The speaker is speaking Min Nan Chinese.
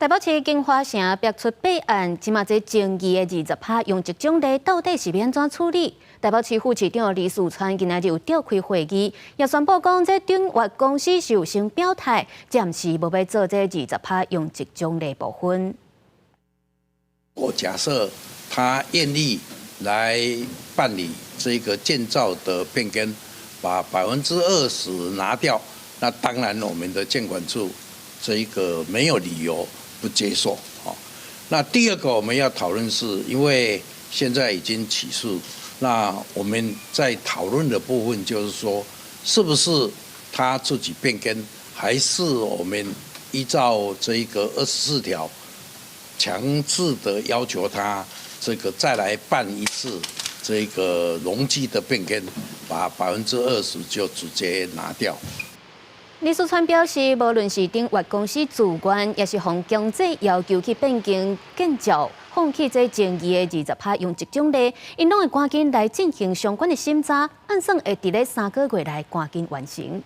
台北市京華城逼出弊案，這馬這爭議的二十趴容積獎勵到底是欲按怎處理？台北市副市長李四川今仔日有召開會議，也宣布講，這鼎越公司是有先表態，暫時無欲做這二十趴容積獎勵部分。我假設他願意來辦理這個建造的變更，把20%拿掉，那當然我們的建管處這一個沒有理由不接受。那第二個我們要討論是，因為現在已經起訴，那我們在討論的部分就是說，是不是他自己變更，還是我們依照這一個24條，強制的要求他這個再來辦一次這個容積的變更，把20%就直接拿掉。李四川表示，無論是鼎越公司自願，抑是予強制要求去變更建造，放棄這爭議的二十趴容積獎勵，𪜶攏會趕緊來進行相關的審查，按算會佇咧3個月內趕緊完成。